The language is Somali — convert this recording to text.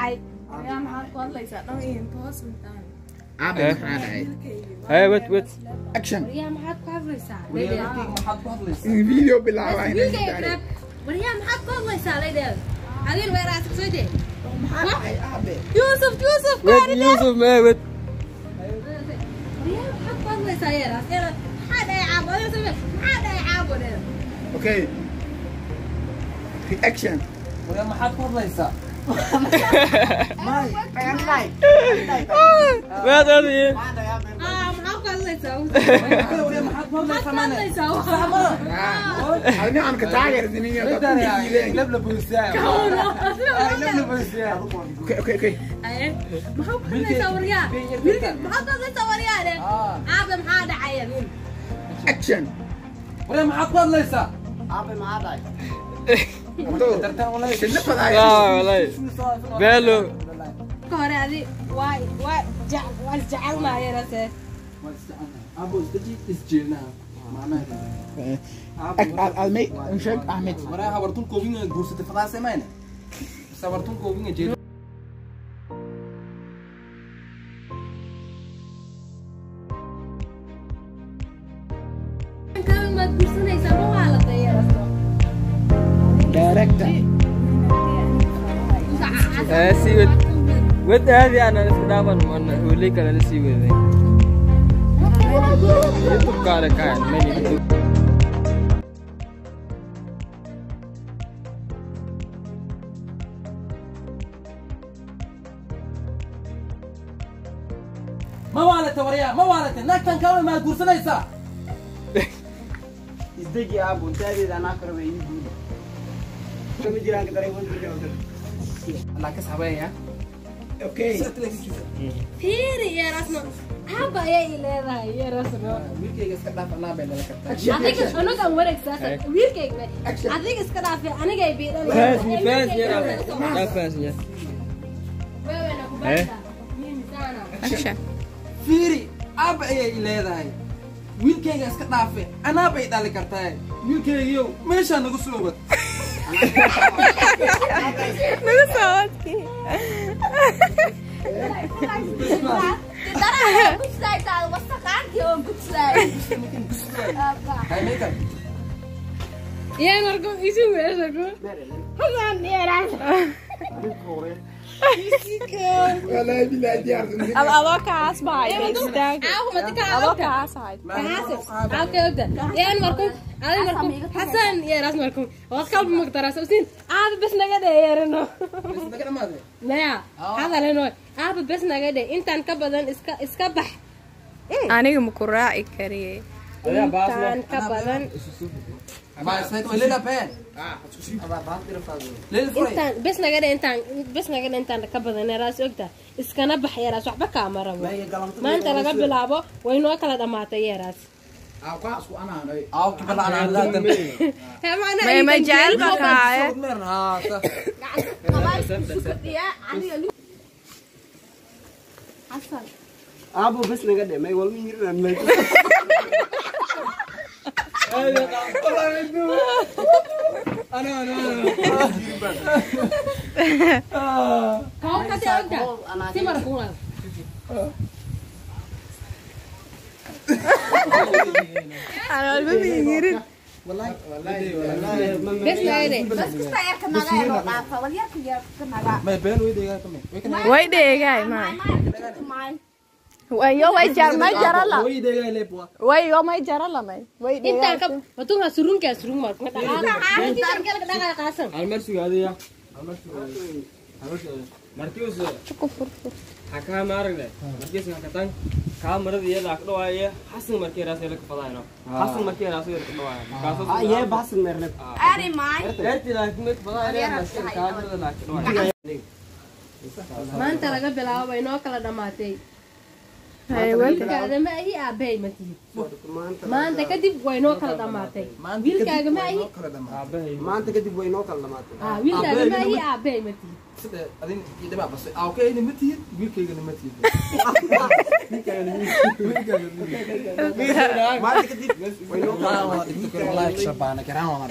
dhacay? Yaa maxaad ku hadlaysaa dhan iyo toos intaan. Aabe maxaa dhacay? Hey, wait, wait. Action. Waryaa maxaad ku hadlaysaa? Maxaad ku hadlaysaa? Video bilaabay. Waryaa maxaad ku hadlaysaa leedahay? Adiin weeraas soo jeed. Maxaa dhacay aabe? Yusuf, Yusuf, wait, Yusuf, man, wait. Waryaa maxaad ku hadlaysaa yeeraas? Yeeraas maxaa dhacay caabo? Adiga samee. Maxaa dhacay caabo dheer? Okay. Reaction. Waryaa maxaad ku hadlaysaa? Wait, wait. Ah, maxaad ku hadlaysaa? Waryaa maxaad ku hadlaysaa maane? Adina aan ka taageersanay Lab buusaa. Lab buusaa. Okay, okay, okay. Ay, maxaad ku hadlaysaa waryaa? Wiilka maxaad ku hadlaysaa waryaa dheer? Aabe maxaa dhacay adiin? Action. Waryaa maxaad ku hadlaysaa? Aabe maxaa dhacay? Ah, wallahi. Belo. Ka hore adi waa waa waa jecelnahay yeeraase. Abo isdaji isjeelnaha. Macnaheedu. Almay sheeg Ahmed. Waryaa habartun koobinga guursatay fadaasay mayna? Sabartun koobinga jeel. Kan maad guursanaysaa ma waa la yeeraase. Director. Sii wad. Wad aadi aan iska dhaaban man wali kale la sii waday. YouTube kaale kaan mani YouTube. Ma waalata waryaa, ma waalata. Naagtan kaaway maad guursanaysaa? Isdeji aabo, intaadeeda anaa kale way ii guuri. Kama jiraan ka daray wan jiraan. Allah ka sabeeya. Okay. Fiiri yeeraasno. Aaba ayay i leedahay yeeraasno. Wiilkayga iska dhaaf anaa bay dhala kartaa. Adiga anaga wareegsaas wiilkayga adiga iska dhaafay aniga ay biidan. Fans, fans yeeraas. Daa fans yeeraas. Wewe na kubata. Mimi sana. Action. Fiiri, aaba ayay i leedahay. Wiilkayga iska dhaafay anaa bay dhali kartaa. Wiilkaygiiyow meeshaa nagu soo wad. Naga soo wadkii. Yaa marko isu weesarko. Hadan yeeraas. Wallahi billahi diyaarsan. Al adoo kaas bahay istaag. Aawo ma tika Adoo kaas ahayd. Okay, okay. Yaa marko adi marko Hasan yeeraas marko. Waa qalbi maqtaraas usin. Aaba bas naga dheerano. Bas naga dhamaade. Maya, hadaleno. Aaba bas naga dhe intaan ka badan iska iska bax. Aniga ma ku raaci kariye. Intaan ka badan intaan bes naga dhe intaan bes naga dhe intaan ka badan yaraas ogta iskana bax yaraas waxba kaama rabo. Maanta laga bilaabo way noo kala dhamaatay yaraas. Ma jecel baa kaaye. Aabo bes naga dhe, may walma yiraan may. Kau kata ogta. Simar kuna. Aan walba miyirin. Bes naga dhe. Way dheegaay ma. Wayo way jar may jarala. Wayo may jarala may. Way Intaan dheegaay. ka matunga surunka surung marko. Dhaqaaqa qaasan. Almar sugaadiya. Almar sugaadiya. Almar sugaadiya. Markius Ku furfur. xakaa ma aragne. Markius hakatan kaamarada iyada ka dhawaaya Xasan markii raas la ka fadayno. Xasan markii raas la ka dhawaaya. Kaasoo Ayee bahasan meerne. Erti laakiin mid fadayna kaamarada la ka dhawaaya. Maanta laga bilaabo way noo kala dhamaatay. Hay wal. Wiilkaaga ma ahi aabahay ma tihid. Maanta kadib way noo kala dhamaatay. Wiilkaaga ma ahi Aabahay. Maanta kadib way noo kala dhamaatay. ah wiilkaaga ma ahi aabahay ma tihid. Sida adin idaba basay. Awkayna ma tihid, wiilkaygana ma tihid. Maanta kadib way noo kala dhamaatay. Like shabana garaan.